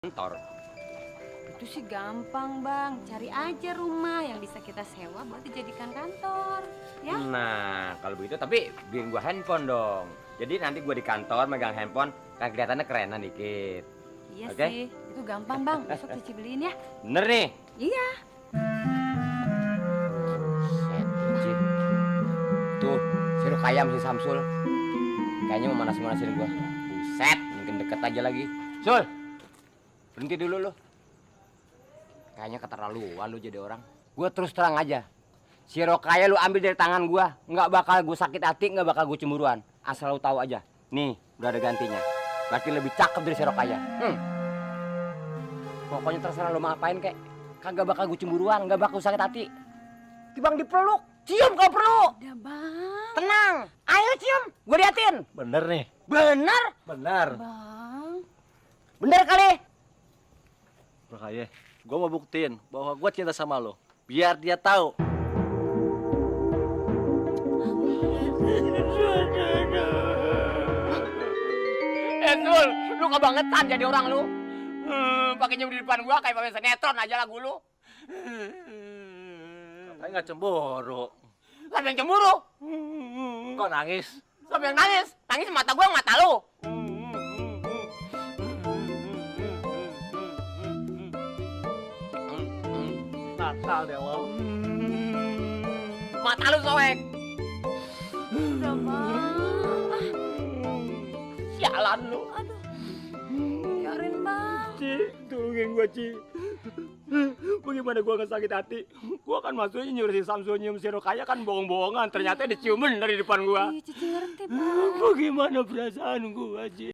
kantor. Itu sih gampang, Bang. Cari aja rumah yang bisa kita sewa buat dijadikan kantor, ya? Nah, kalau begitu tapi bikin gua handphone dong. Jadi nanti gua di kantor megang handphone, kan kelihatannya kerenan dikit. Iya Oke? sih, itu gampang, Bang. Besok Cici beliin ya. Bener nih. Iya. Set, Cici. Tuh, si Rukayam si Samsul. Kayaknya mau manas-manasin gua. Buset, mungkin deket aja lagi. Sul, berhenti dulu lu. Kayaknya keterlaluan lu jadi orang. Gua terus terang aja. Si Rokaya lu ambil dari tangan gua, nggak bakal gua sakit hati, nggak bakal gua cemburuan. Asal lu tahu aja. Nih, udah ada gantinya. Berarti lebih cakep dari si Rokaya. Pokoknya terserah lu mau ngapain kek. Kagak bakal gua cemburuan, nggak bakal sakit hati. Tibang dipeluk, cium kalau perlu. Udah, Bang. Tenang, ayo cium, gua liatin. Bener nih. Bener? Bener. Bang. Bener kali. Makanya, gue mau buktiin bahwa gue cinta sama lo. Biar dia tahu. Zul, lu kebangetan jadi orang lu. Pakai nyium di depan gua kayak pemain sinetron aja lagu lu. Katanya nggak cemburu. Siapa yang cemburu? Kok nangis? Siapa yang nangis? Nangis mata gua, mata lu. Natal deh lo. Mata lu soek. Udah, Bang. Sialan lu. Aduh. Biarin, Bang. Ci, tolongin gua, Ci. Bagaimana gua nggak sakit hati? Gua kan maksudnya nyuruh si Samsul nyium si Rokaya kan bohong-bohongan. Ternyata diciumin dari depan gua. Iya, Cici ngerti, Bang. Bagaimana perasaan gua, Ci?